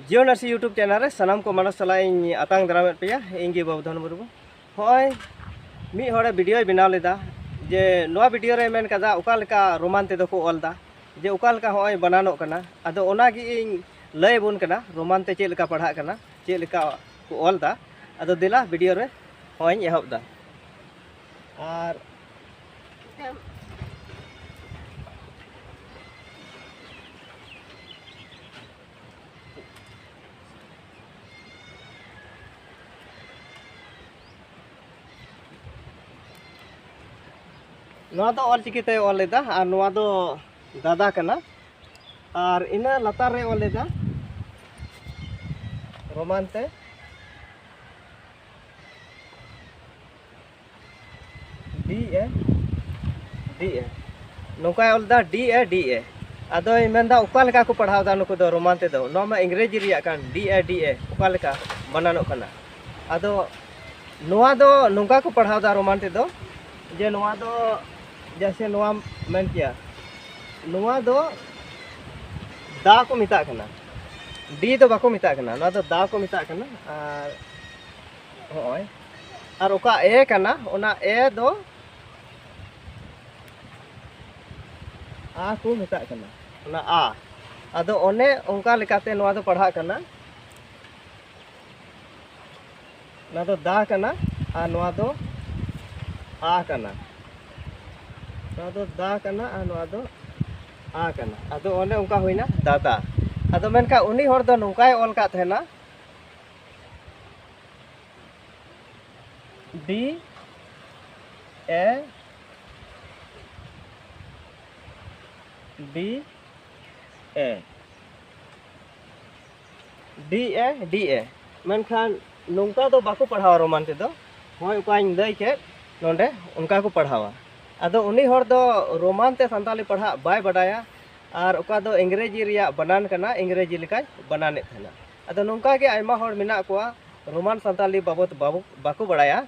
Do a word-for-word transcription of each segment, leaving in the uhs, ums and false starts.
Jio Narsi YouTube channel ᱨᱮ ᱥᱟᱱᱟᱢ ᱠᱚ ᱢᱟᱱᱚᱥ ᱥᱟᱞᱟᱜ ᱤᱧ ᱟᱛᱟᱝ ᱫᱟᱨᱟᱢᱮᱫ ᱯᱮᱭᱟ᱾ ᱤᱧ ᱜᱮ ᱵᱟᱹᱵᱩᱫᱷᱚᱱ ᱢᱩᱨᱢᱩ᱾ ᱦᱚᱸᱜᱼᱚᱭ ᱢᱤᱫ ᱦᱚᱲᱮ ᱵᱷᱤᱰᱤᱭᱳᱭ ᱵᱮᱱᱟᱣ ᱞᱮᱫᱟ ᱡᱮ ᱱᱚᱣᱟ ᱵᱷᱤᱰᱤᱭᱳ ᱨᱮᱭ ᱢᱮᱱ ᱠᱟᱫᱟ ᱚᱠᱟ ᱞᱮᱠᱟ ᱨᱳᱢᱟᱱ ᱛᱮᱫᱚ ᱠᱚ ᱚᱞ ᱫᱟ, ᱡᱮ ᱚᱠᱟ ᱞᱮᱠᱟ ᱦᱚᱸᱜᱼᱚᱭ ᱵᱟᱱᱟᱱᱚᱜ ᱠᱟᱱᱟ᱾ ᱟᱫᱚ ᱚᱱᱟ ᱜᱮ ᱤᱧ ᱞᱟᱹᱭ ᱟᱵᱚᱱ ᱠᱟᱱᱟ, ᱨᱳᱢᱟᱱ ᱛᱮ ᱪᱮᱫ ᱞᱮᱠᱟ ᱯᱟᱲᱦᱟᱜ ᱠᱟᱱᱟ, ᱪᱮᱫ ᱞᱮᱠᱟ ᱠᱚ ᱚᱞ ᱫᱟ᱾ ᱟᱫᱚ ᱫᱮᱞᱟ ᱵᱷᱤᱰᱤᱭᱳ ᱨᱮ ᱦᱚᱸᱜᱼᱚᱭ ᱤᱧ ᱮᱦᱚᱵ ᱫᱟ᱾ ᱟᱨ ᱱᱚᱣᱟ ᱫᱚ ᱚᱞ ᱪᱤᱠᱤ ᱛᱮ ᱚᱞ ᱞᱮᱫᱟ, ᱟᱨ ᱱᱚᱣᱟ ᱫᱚ ᱫᱟᱫᱟ ᱠᱟᱱᱟ᱾ ᱟᱨ ᱤᱱᱟᱹ ᱞᱟᱛᱟᱨ ᱨᱮ ᱚᱞ ᱞᱮᱫᱟ ᱨᱳᱢᱟᱱ ᱛᱮ ᱰᱤ ᱮ, ᱰᱤ ᱮ᱾ ᱱᱚᱝᱠᱟᱭ ᱚᱞ ᱮᱫᱟ ᱰᱤ ᱮ, ᱰᱤ ᱮ᱾ ᱟᱫᱚᱭ ᱢᱮᱱᱫᱟ ᱚᱠᱟ ᱞᱮᱠᱟ ᱠᱚ ᱯᱟᱲᱦᱟᱣ ᱮᱫᱟ ᱱᱩᱠᱩ ᱫᱚ ᱨᱳᱢᱟᱱ ᱛᱮᱫᱚ? ᱱᱚᱣᱟ ᱢᱟ ᱤᱝᱨᱮᱡᱤ ᱨᱮᱭᱟᱜ ᱠᱟᱱ, ᱰᱤ ᱮ, ᱰᱤ ᱮ, ᱚᱠᱟ ᱞᱮᱠᱟ ᱵᱟᱱᱟᱱᱚᱜ ᱠᱟᱱᱟ? ᱟᱫᱚ ᱱᱚᱣᱟ ᱫᱚ ᱱᱚᱝᱠᱟ ᱠᱚ ᱯᱟᱲᱦᱟᱣ ᱮᱫᱟ ᱨᱳᱢᱟᱱ ᱛᱮᱫᱚ, ᱡᱮ ᱱᱚᱣᱟ ᱫᱚ ᱡᱮᱭᱥᱮ ᱱᱚᱣᱟᱢ ᱢᱮᱱ ᱠᱮᱭᱟ, ᱱᱚᱣᱟ ᱫᱚ ᱫᱟ ᱠᱚ ᱢᱮᱛᱟᱜ ᱠᱟᱱᱟ, ᱰᱤ ᱫᱚ ᱵᱟᱠᱚ ᱢᱮᱛᱟᱜ ᱠᱟᱱᱟ, ᱱᱚᱣᱟ ᱫᱚ ᱫᱟ ᱠᱚ ᱢᱮᱛᱟᱜ ᱠᱟᱱᱟ᱾ ᱟᱨ ᱦᱚᱸᱜᱼᱚᱭ, ᱟᱨ ᱚᱠᱟ ᱮ ᱠᱟᱱᱟ, ᱚᱱᱟ ᱮ ᱫᱚ ᱟ ᱠᱚ ᱢᱮᱛᱟᱜ ᱠᱟᱱᱟ, ᱚᱱᱟ ᱟ᱾ ᱟᱫᱚ ᱚᱱᱮ ᱚᱱᱠᱟ ᱞᱮᱠᱟᱛᱮ ᱱᱚᱣᱟ ᱫᱚ ᱯᱟᱲᱦᱟᱜ ᱠᱟᱱᱟ, ᱱᱚᱣᱟ ᱫᱚ ᱫᱟ ᱠᱟᱱᱟ ᱟᱨ ᱱᱚᱣᱟ ᱫᱚ ᱟ ᱠᱟᱱᱟ᱾ ᱱᱚᱣᱟ ᱫᱚ ᱫᱟ ᱠᱟᱱᱟ ᱟᱨ ᱱᱚᱣᱟ ᱫᱚ ᱟ ᱠᱟᱱᱟ᱾ ᱟᱫᱚ ᱚᱱᱮ ᱚᱱᱠᱟ ᱦᱩᱭᱱᱟ ᱫᱟᱫᱟ᱾ ᱟᱫᱚ ᱢᱮᱱᱠᱷᱟᱱ ᱩᱱᱤ ᱦᱚᱲ ᱫᱚ ᱱᱚᱝᱠᱟᱭ ᱚᱞ ᱠᱟᱫ ᱛᱟᱦᱮᱱᱟ, ᱰᱤ ᱮ, ᱰᱤ ᱮ, ᱰᱤ ᱮ, ᱰᱤ ᱮ᱾ ᱢᱮᱱᱠᱷᱟᱱ ᱱᱚᱝᱠᱟ ᱫᱚ ᱵᱟᱠᱚ ᱯᱟᱲᱦᱟᱣᱟ ᱨᱳᱢᱟᱱ ᱛᱮᱫᱚ᱾ ᱦᱳᱭ, ᱚᱠᱟᱧ ᱞᱟᱹᱭ ᱠᱮᱫ, ᱱᱚᱰᱮ ᱚᱱᱠᱟ ᱠᱚ ᱯᱟᱲᱦᱟᱣᱟ᱾ ᱟᱫᱚ ᱩᱱᱤ ᱦᱚᱲ ᱫᱚ ᱨᱳᱢᱟᱱ ᱛᱮ ᱥᱟᱱᱛᱟᱞᱤ ᱯᱟᱲᱦᱟᱜ ᱵᱟᱭ ᱵᱟᱰᱟᱭᱟ, ᱟᱨ ᱚᱠᱟ ᱫᱚ ᱤᱝᱨᱮᱡᱤ ᱨᱮᱭᱟᱜ ᱵᱟᱱᱟᱱ ᱠᱟᱱᱟ, ᱤᱝᱨᱮᱡᱤ ᱞᱮᱠᱟᱭ ᱵᱟᱱᱟᱱᱮᱫ ᱛᱟᱦᱮᱱᱟ᱾ ᱟᱫᱚ ᱱᱚᱝᱠᱟ ᱜᱮ ᱟᱭᱢᱟ ᱦᱚᱲ ᱢᱮᱱᱟᱜ ᱠᱚᱣᱟ, ᱨᱳᱢᱟᱱ ᱥᱟᱱᱛᱟᱞᱤ ᱵᱟᱵᱚᱛ ᱵᱟᱵᱚ-, ᱵᱟᱠᱚ ᱵᱟᱲᱟᱭᱟ,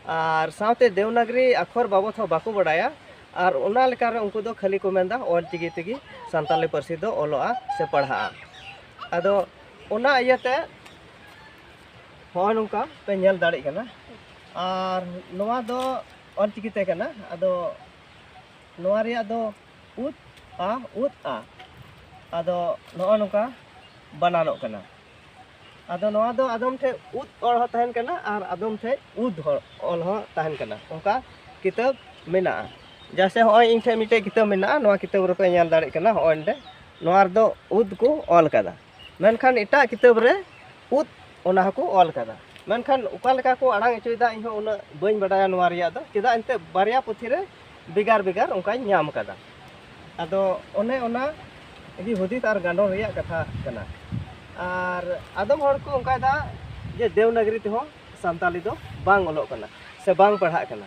ᱟᱨ ᱥᱟᱶᱛᱮ ᱫᱮᱣᱱᱟᱜᱽᱨᱤ ᱟᱠᱷᱚᱨ ᱵᱟᱵᱚᱛ ᱦᱚᱸ ᱵᱟᱠᱚ ᱵᱟᱲᱟᱭᱟ, ᱟᱨ ᱚᱱᱟ ᱞᱮᱠᱟᱨᱮ ᱩᱱᱠᱩ ᱫᱚ ᱠᱷᱟᱹᱞᱤ ᱠᱚ ᱢᱮᱱᱫᱟ ᱚᱞ ᱪᱤᱠᱤ ᱛᱮᱜᱮ ᱥᱟᱱᱛᱟᱞᱤ ᱯᱟᱹᱨᱥᱤ ᱫᱚ ᱚᱞᱚᱜᱼᱟ ᱥᱮ ᱯᱟᱲᱦᱟᱜᱼᱟ᱾ ᱟᱫᱚ ᱚᱱᱟ ᱤᱭᱟᱹᱛᱮ ᱦᱚᱸᱜᱼᱚᱭ ᱱᱚᱝᱠᱟ ᱯᱮ ᱧᱮᱞ ᱫᱟᱲᱮᱭᱟᱜ ᱠᱟᱱᱟ᱾ ᱟᱨ ᱱᱚᱣᱟ ᱫᱚ ᱚᱞᱪᱤᱠᱤ ᱛᱮ ᱠᱟᱱᱟ᱾ ᱟᱫᱚ ᱱᱚᱣᱟ ᱨᱮᱭᱟᱜ ᱫᱚ ᱩᱫ ᱟ, ᱩᱫ ᱟ᱾ ᱟᱫᱚ ᱱᱚᱜᱼᱚ ᱱᱚᱝᱠᱟ ᱵᱟᱱᱟᱱᱚᱜ ᱠᱟᱱᱟ᱾ ᱟᱫᱚ ᱱᱚᱣᱟ ᱫᱚ ᱟᱫᱚᱢ ᱴᱷᱮᱡ ᱩᱫ ᱚᱞ ᱦᱚᱸ ᱛᱟᱦᱮᱱ ᱠᱟᱱᱟ ᱟᱨ ᱟᱫᱚᱢ ᱴᱷᱮᱡ ᱩᱫ ᱦᱚᱸ ᱚᱞ ᱦᱚᱸ ᱛᱟᱦᱮᱱ ᱠᱟᱱᱟ᱾ ᱚᱱᱠᱟ ᱠᱤᱛᱟᱹᱵ ᱢᱮᱱᱟᱜᱼᱟ᱾ ᱡᱮᱭᱥᱮ ᱦᱚᱸᱜᱼᱚᱭ ᱤᱧ ᱴᱷᱮᱡ ᱢᱤᱫᱴᱮᱡ ᱠᱤᱛᱟᱹᱵ ᱢᱮᱱᱟᱜᱼᱟ, ᱱᱚᱣᱟ ᱠᱤᱛᱟᱹᱵ ᱨᱮᱯᱮ ᱧᱮᱞ ᱫᱟᱲᱮᱭᱟᱜ ᱠᱟᱱᱟ, ᱦᱚᱸᱜᱼᱚᱭ ᱱᱚᱰᱮ ᱱᱚᱣᱟ ᱨᱮᱫᱚ ᱩᱫ ᱠᱚ ᱚᱞ ᱠᱟᱫᱟ, ᱢᱮᱱᱠᱷᱟᱱ ᱮᱴᱟᱜ ᱠᱤᱛᱟᱹᱵ ᱨᱮ ᱩᱫ ᱚᱱᱟ ᱦᱚᱸᱠᱚ ᱚᱞ ᱠᱟᱫᱟ᱾ ᱢᱮᱱᱠᱷᱟᱱ ᱚᱠᱟ ᱞᱮᱠᱟ ᱠᱚ ᱟᱲᱟᱝ ᱦᱚᱪᱚᱭᱮᱫᱟ, ᱤᱧ ᱦᱚᱸ ᱩᱱᱟᱹᱜ ᱵᱟᱹᱧ ᱵᱟᱰᱟᱭᱟ ᱱᱚᱣᱟ ᱨᱮᱭᱟᱜ ᱫᱚ, ᱪᱮᱫᱟᱜ ᱮᱱᱛᱮᱫ ᱵᱟᱨᱭᱟ ᱯᱩᱛᱷᱤ ᱨᱮ ᱵᱷᱮᱜᱟᱨ ᱵᱷᱮᱜᱟᱨ ᱚᱱᱠᱟᱧ ᱧᱟᱢ ᱠᱟᱫᱟ᱾ ᱟᱫᱚ ᱚᱱᱮ ᱚᱱᱟ ᱜᱮ ᱦᱩᱫᱤᱥ ᱟᱨ ᱜᱟᱱᱰᱚ ᱨᱮᱭᱟᱜ ᱠᱟᱛᱷᱟ ᱠᱟᱱᱟ᱾ ᱟᱨ ᱟᱫᱚᱢ ᱦᱚᱲ ᱠᱚ ᱚᱱᱠᱟᱭᱮᱫᱟ ᱡᱮ ᱫᱮᱣᱱᱟᱜᱽᱨᱤ ᱛᱮᱦᱚᱸ ᱥᱟᱱᱛᱟᱞᱤ ᱫᱚ ᱵᱟᱝ ᱚᱞᱚᱜ ᱠᱟᱱᱟ ᱥᱮ ᱵᱟᱝ ᱯᱟᱲᱦᱟᱜ ᱠᱟᱱᱟ᱾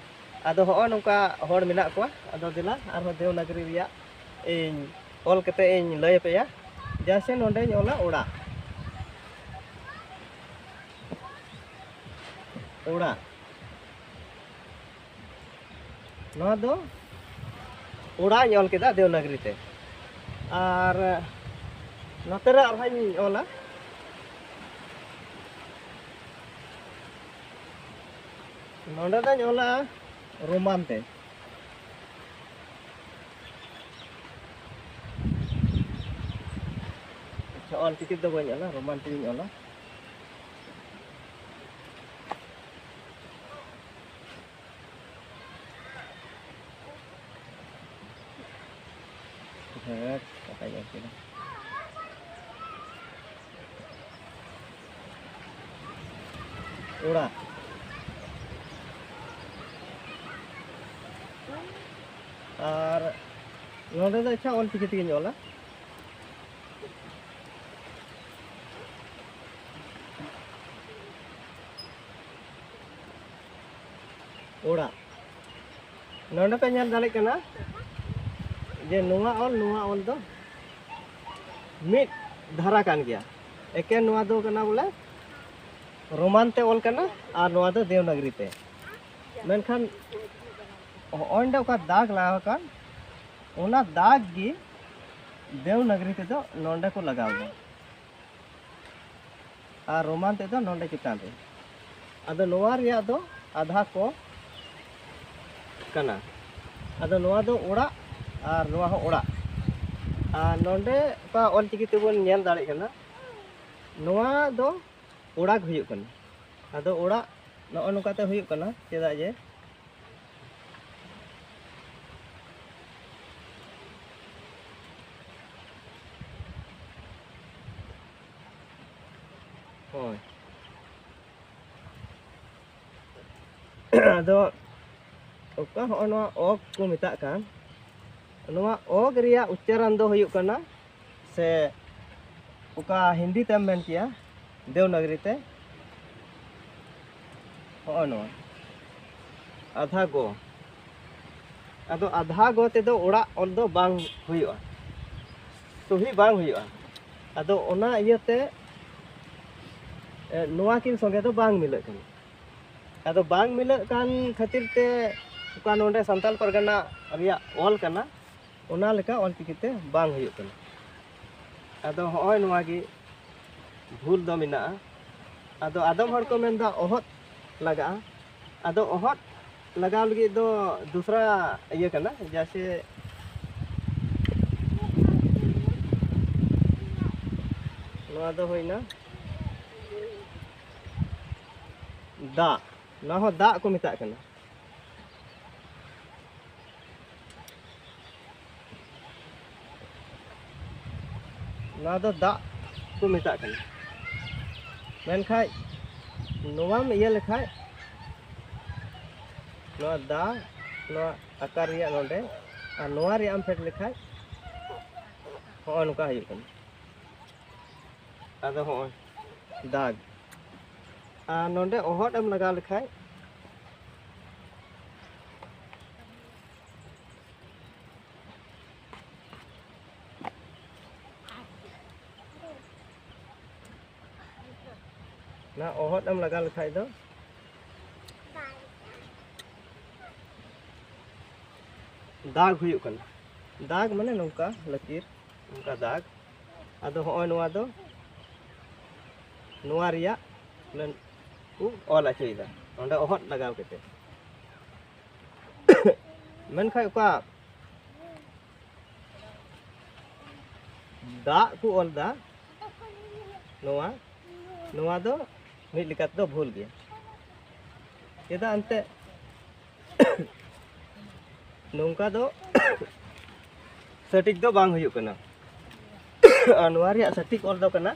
ᱟᱫᱚ ᱦᱚᱸᱜᱼᱚ ᱱᱚᱝᱠᱟ ᱦᱚᱲ ᱢᱮᱱᱟᱜ ᱠᱚᱣᱟ᱾ ᱟᱫᱚ ᱫᱮᱞᱟ ᱟᱨᱦᱚᱸ ᱫᱮᱣᱱᱟᱜᱽᱨᱤ ᱨᱮᱭᱟᱜ ᱤᱧ ᱚᱞ ᱠᱟᱛᱮ ᱤᱧ ᱞᱟᱹᱭ ᱟᱯᱮᱭᱟ᱾ ᱡᱮᱭᱥᱮ ᱱᱚᱰᱮᱧ ᱚᱞᱟ ᱚᱲᱟᱜ, ᱚᱲᱟᱜ᱾ ᱱᱚᱣᱟ ᱫᱚ ᱚᱲᱟᱜ ᱤᱧ ᱚᱞ ᱠᱮᱫᱟ ᱫᱮᱣᱱᱟᱜᱽᱨᱤ ᱛᱮ᱾ ᱟᱨ ᱱᱚᱛᱮ ᱨᱮ ᱟᱨᱦᱚᱸᱧ ᱚᱞᱟ, ᱱᱚᱰᱮ ᱫᱚᱧ ᱚᱞᱟ ᱨᱳᱢᱟᱱ ᱛᱮ᱾ ᱟᱪᱪᱷᱟ, ᱚᱞ ᱪᱤᱠᱤ ᱫᱚ ᱵᱟᱹᱧ ᱚᱞᱟ, ᱨᱳᱢᱟᱱ ᱛᱮᱜᱤᱧ ᱚᱞᱟ᱾ ᱦᱮᱸ, ᱠᱟᱛᱷᱟᱧ ᱚᱞ ᱠᱮᱫᱟ᱾ ᱚᱲᱟᱜ᱾ ᱟᱨ ᱱᱚᱰᱮ ᱫᱚ ᱟᱪᱪᱷᱟ ᱚᱞ ᱪᱤᱠᱤ ᱛᱮᱜᱮᱧ ᱚᱞᱟ᱾ ᱚᱲᱟᱜ᱾ ᱱᱚᱰᱮ ᱯᱮ ᱧᱮᱞ ᱫᱟᱲᱮᱭᱟᱜ ᱠᱟᱱᱟ ᱡᱮ ᱱᱚᱣᱟ ᱚᱞ, ᱱᱚᱣᱟ ᱚᱞ ᱫᱚ ᱢᱤᱫ ᱫᱷᱟᱨᱟ ᱠᱟᱱ ᱜᱮᱭᱟ᱾ ᱮᱠᱮᱱ ᱱᱚᱣᱟ ᱫᱚ ᱠᱟᱱᱟ ᱵᱚᱞᱮ ᱨᱳᱢᱟᱱ ᱛᱮ ᱚᱞ ᱠᱟᱱᱟ ᱟᱨ ᱱᱚᱣᱟ ᱫᱚ ᱫᱮᱣᱱᱟᱜᱽᱨᱤ ᱛᱮ᱾ ᱢᱮᱱᱠᱷᱟᱱ ᱦᱚᱸᱜᱼᱚᱭ ᱱᱚᱰᱮ ᱚᱠᱟ ᱫᱟᱜᱽ ᱞᱟᱜᱟᱣ ᱟᱠᱟᱱ, ᱚᱱᱟ ᱫᱟᱜᱽ ᱜᱮ ᱫᱮᱣᱱᱟᱜᱽᱨᱤ ᱛᱮᱫᱚ ᱱᱚᱰᱮ ᱠᱚ ᱞᱟᱜᱟᱣ ᱮᱫᱟ᱾ ᱟᱨ ᱨᱳᱢᱟᱱ ᱛᱮᱫᱚ ᱱᱚᱰᱮ ᱪᱮᱛᱟᱱ ᱨᱮ᱾ ᱟᱫᱚ ᱱᱚᱣᱟ ᱨᱮᱭᱟᱜ ᱫᱚ ᱟᱫᱷᱟ ᱠᱚ ᱠᱟᱱᱟ᱾ ᱟᱫᱚ ᱱᱚᱣᱟ ᱫᱚ ᱚᱲᱟᱜ ᱟᱨ ᱱᱚᱣᱟ ᱦᱚᱸ ᱚᱲᱟᱜ᱾ ᱟᱨ ᱱᱚᱰᱮ ᱚᱠᱟ ᱚᱞ ᱪᱤᱠᱤ ᱛᱮᱵᱚᱱ ᱧᱮᱞ ᱫᱟᱲᱮᱭᱟᱜ ᱠᱟᱱᱟ, ᱱᱚᱣᱟ ᱫᱚ ᱚᱲᱟᱜ ᱦᱩᱭᱩᱜ ᱠᱟᱱᱟ᱾ ᱟᱫᱚ ᱚᱲᱟᱜ ᱱᱚᱜᱼᱚ ᱱᱚᱝᱠᱟᱛᱮ ᱦᱩᱭᱩᱜ ᱠᱟᱱᱟ, ᱪᱮᱫᱟᱜ ᱡᱮ ᱦᱳᱭ᱾ ᱟᱫᱚ ᱚᱠᱟ ᱦᱚᱸᱜᱼᱚ ᱱᱚᱣᱟ ᱚᱜ ᱠᱚ ᱢᱮᱛᱟᱜ ᱠᱟᱱ, ᱱᱚᱣᱟ ᱚᱜ ᱨᱮᱭᱟᱜ ᱩᱪᱪᱟᱨᱚᱱ ᱫᱚ ᱦᱩᱭᱩᱜ ᱠᱟᱱᱟ, ᱥᱮ ᱚᱠᱟ ᱦᱤᱱᱫᱤ ᱛᱮᱢ ᱢᱮᱱ ᱠᱮᱭᱟ, ᱫᱮᱣᱱᱟᱜᱽᱨᱤ ᱛᱮ, ᱦᱚᱸᱜᱼᱚ ᱱᱚᱣᱟ ᱟᱫᱷᱟ ᱜᱚ᱾ ᱟᱫᱚ ᱟᱫᱷᱟ ᱜᱚ ᱛᱮᱫᱚ ᱚᱲᱟᱜ ᱚᱞ ᱫᱚ ᱵᱟᱝ ᱦᱩᱭᱩᱜᱼᱟ, ᱥᱚᱦᱤ ᱵᱟᱝ ᱦᱩᱭᱩᱜᱼᱟ᱾ ᱟᱫᱚ ᱚᱱᱟ ᱤᱭᱟᱹᱛᱮ, ᱮ, ᱱᱚᱣᱟ ᱠᱤᱱ ᱥᱚᱸᱜᱮ ᱫᱚ ᱵᱟᱝ ᱢᱤᱞᱟᱹᱜ ᱠᱟᱱᱟ᱾ ᱟᱫᱚ ᱵᱟᱝ ᱢᱤᱞᱟᱹᱜ ᱠᱟᱱ ᱠᱷᱟᱹᱛᱤᱨ ᱛᱮ ᱚᱠᱟ ᱱᱚᱰᱮ ᱥᱟᱱᱛᱟᱲ ᱯᱟᱨᱜᱟᱱᱟ ᱨᱮᱭᱟᱜ ᱚᱞ ᱠᱟᱱᱟ, ᱚᱱᱟ ᱞᱮᱠᱟ ᱚᱞ ᱪᱤᱠᱤ ᱛᱮ ᱵᱟᱝ ᱦᱩᱭᱩᱜ ᱠᱟᱱᱟ᱾ ᱟᱫᱚ ᱦᱚᱸᱜᱼᱚᱭ ᱱᱚᱣᱟ ᱜᱮ ᱵᱷᱩᱞ ᱫᱚ ᱢᱮᱱᱟᱜᱼᱟ᱾ ᱟᱫᱚ ᱟᱫᱚᱢ ᱦᱚᱲ ᱠᱚ ᱢᱮᱱᱫᱟ ᱚᱦᱚᱫ ᱞᱟᱜᱟᱜᱼᱟ᱾ ᱟᱫᱚ ᱚᱦᱚᱫ ᱞᱟᱜᱟᱣ ᱞᱟᱹᱜᱤᱫ ᱫᱚ ᱫᱩᱥᱨᱟ ᱤᱭᱟᱹ ᱠᱟᱱᱟ, ᱡᱮᱭᱥᱮ ᱱᱚᱣᱟ ᱫᱚ ᱦᱩᱭᱱᱟ ᱫᱟᱜ, ᱱᱚᱣᱟ ᱦᱚᱸ ᱫᱟᱜ ᱠᱚ ᱢᱮᱛᱟᱜ ᱠᱟᱱᱟ᱾ ᱱᱚᱣᱟ ᱫᱚ ᱫᱟᱜ ᱠᱚ ᱢᱮᱛᱟᱜ ᱠᱟᱱᱟ᱾ ᱢᱮᱱᱠᱷᱟᱡ ᱱᱚᱣᱟᱢ ᱤᱭᱟᱹ ᱞᱮᱠᱷᱟᱡ, ᱱᱚᱣᱟ ᱫᱟᱜ, ᱱᱚᱣᱟ ᱟᱠᱟᱨ ᱨᱮᱭᱟᱜ ᱱᱚᱰᱮ, ᱟᱨ ᱱᱚᱣᱟ ᱨᱮᱭᱟᱜ ᱮᱢ ᱯᱷᱮᱰ ᱞᱮᱠᱷᱟᱡ, ᱦᱚᱸᱜᱼᱚ ᱱᱚᱝᱠᱟ ᱦᱩᱭᱩᱜ ᱠᱟᱱᱟ᱾ ᱟᱫᱚ ᱦᱚᱸᱜᱼᱚᱭ ᱫᱟᱜᱽ, ᱟᱨ ᱱᱚᱰᱮ ᱚᱦᱚᱫ ᱮᱢ ᱞᱟᱜᱟᱣ ᱞᱮᱠᱷᱟᱡ, ᱚᱱᱟ ᱚᱦᱚᱫ ᱮᱢ ᱞᱟᱜᱟᱣ ᱞᱮᱠᱷᱟᱡ ᱫᱚ ᱫᱟᱜᱽ ᱦᱩᱭᱩᱜ ᱠᱟᱱᱟ᱾ ᱫᱟᱜᱽ ᱢᱟᱱᱮ ᱱᱚᱝᱠᱟ ᱞᱟᱹᱠᱤᱨ, ᱱᱚᱝᱠᱟ ᱫᱟᱜᱽ᱾ ᱟᱫᱚ ᱦᱚᱸᱜᱼᱚᱭ ᱱᱚᱣᱟ ᱫᱚ ᱱᱚᱣᱟ ᱨᱮᱭᱟᱜ ᱠᱚ ᱚᱞ ᱦᱚᱪᱚᱭᱮᱫᱟ ᱚᱸᱰᱮ ᱚᱦᱚᱫ ᱞᱟᱜᱟᱣ ᱠᱟᱛᱮ᱾ ᱢᱮᱱᱠᱷᱟᱱ ᱚᱠᱟ ᱫᱟᱜ ᱠᱚ ᱚᱞ ᱫᱟ, ᱱᱚᱣᱟ ᱱᱚᱣᱟ ᱫᱚ ᱢᱤᱫ ᱞᱮᱠᱟ ᱛᱮᱫᱚ ᱵᱷᱩᱞ ᱜᱮᱭᱟ᱾ ᱪᱮᱫᱟᱜ ᱮᱱᱛᱮ ᱱᱚᱝᱠᱟ ᱫᱚ ᱥᱚᱴᱷᱤᱠ ᱫᱚ ᱵᱟᱝ ᱦᱩᱭᱩᱜ ᱠᱟᱱᱟ᱾ ᱟᱨ ᱱᱚᱣᱟ ᱨᱮᱭᱟᱜ ᱥᱚᱴᱷᱤᱠ ᱚᱞ ᱫᱚ ᱠᱟᱱᱟ,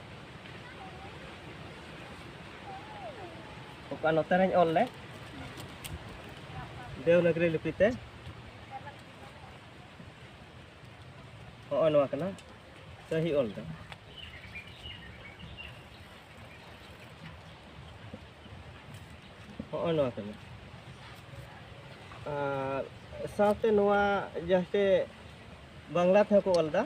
ᱚᱠᱟ ᱱᱚᱛᱮ ᱨᱮᱧ ᱚᱞ ᱞᱮ, ᱫᱮᱣᱱᱟᱜᱽᱨᱤ ᱞᱤᱯᱤ ᱛᱮ, ᱦᱚᱸᱜᱼᱚ ᱱᱚᱣᱟ ᱠᱟᱱᱟ ᱥᱟᱹᱦᱤ ᱚᱞ ᱫᱚ᱾ ᱦᱚᱸᱜᱼᱚ ᱱᱚᱣᱟ ᱠᱟᱱᱟ᱾ ᱟᱨ ᱥᱟᱶᱛᱮ ᱱᱚᱣᱟ ᱡᱟᱦᱟᱸᱛᱮ ᱵᱟᱝᱞᱟ ᱛᱮᱦᱚᱸ ᱠᱚ ᱚᱞ ᱮᱫᱟ,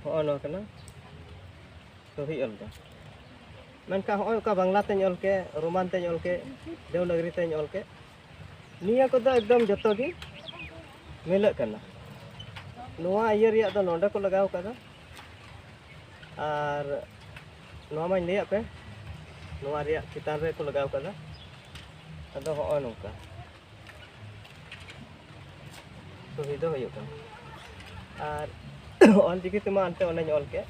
ᱦᱚᱸᱜᱼᱚ ᱱᱚᱣᱟ ᱠᱟᱱᱟ ᱥᱚᱦᱤ ᱚᱞ ᱫᱚ᱾ ᱢᱮᱱᱠᱷᱟᱱ ᱦᱚᱸᱜᱼᱚᱭ ᱚᱠᱟ ᱵᱟᱝᱞᱟ ᱛᱮᱧ ᱚᱞ ᱠᱮᱫ, ᱨᱳᱢᱟᱱ ᱛᱮᱧ ᱚᱞ ᱠᱮᱫ, ᱫᱮᱣᱱᱟᱜᱽᱨᱤ ᱛᱮᱧ ᱚᱞ ᱠᱮᱫ, ᱱᱤᱭᱟᱹ ᱠᱚᱫᱚ ᱮᱠᱫᱚᱢ ᱡᱚᱛᱚ ᱜᱮ ᱢᱤᱞᱟᱹᱜ ᱠᱟᱱᱟ᱾ ᱱᱚᱣᱟ ᱤᱭᱟᱹ ᱨᱮᱭᱟᱜ ᱫᱚ ᱱᱚᱰᱮ ᱠᱚ ᱞᱟᱜᱟᱣ ᱠᱟᱫᱟ, ᱟᱨ ᱱᱚᱣᱟ ᱢᱟᱧ ᱞᱟᱹᱭᱟᱫ ᱯᱮ, ᱱᱚᱣᱟ ᱨᱮᱭᱟᱜ ᱪᱮᱛᱟᱱ ᱨᱮᱠᱚ ᱞᱟᱜᱟᱣ ᱠᱟᱫᱟ᱾ ᱟᱫᱚ ᱦᱚᱸᱜᱼᱚᱭ ᱱᱚᱝᱠᱟ ᱥᱚᱦᱤ ᱫᱚ ᱦᱩᱭᱩᱜ ᱠᱟᱱᱟ᱾ ᱟᱨ ᱚᱞ ᱪᱤᱠᱤ ᱛᱮᱢᱟ ᱮᱱᱛᱮ ᱚᱱᱮᱧ ᱚᱞ ᱠᱮᱫ,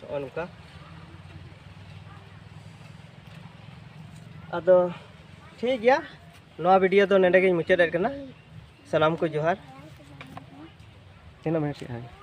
ᱱᱚᱜᱼᱚ ᱱᱚᱝᱠᱟ᱾ ᱟᱫᱚ ᱴᱷᱤᱠ ᱜᱮᱭᱟ, ᱱᱚᱣᱟ ᱵᱷᱤᱰᱤᱭᱳ ᱫᱚ ᱱᱚᱰᱮ ᱜᱤᱧ ᱢᱩᱪᱟᱹᱫ ᱮᱫ ᱠᱟᱱᱟ᱾ ᱥᱟᱱᱟᱢ ᱠᱚ ᱡᱚᱦᱟᱨ᱾ ᱛᱤᱱᱟᱹᱜ ᱢᱤᱱᱤᱴ ᱦᱩᱭᱩᱜᱼᱟ?